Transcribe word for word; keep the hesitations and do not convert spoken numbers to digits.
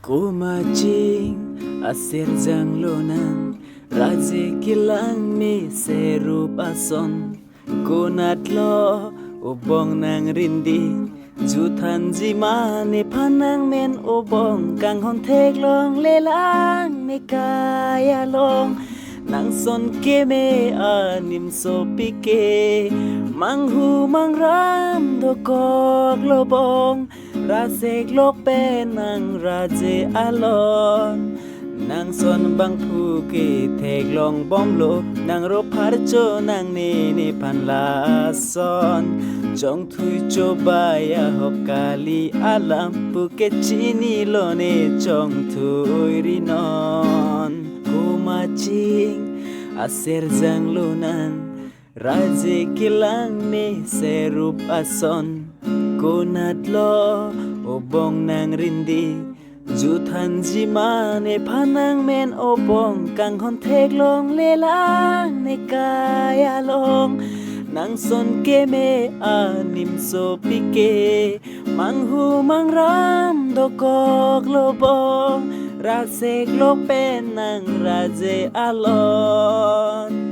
Komat ching asirjang lonang, raje kelang me serup ason. Konat lo obong nang rindi, juthanji ma nephan nang men obong, kanghon theklong lelang ne kai along. Nang son keme anim sopi ke, manghu mangram dokok lo bong, rat sek lok pen nang raje alon. Nang son bangphu ke theklong bomlo, nang ro pharcho nangne nephan lason. Chongthui chobai ahok kali alam, pu ke chinilo ne chongthui ri non. Komat ching asirjang lonang, raje kelang me serup ason. Konat lo obong nang rindi, juthanji ma nephan nang men obong, kanghon theklong lelang ne kai along. Nang son keme anim sopi ke, manghu mangram dokok lo bong, rat sek lok pen nang raje alon.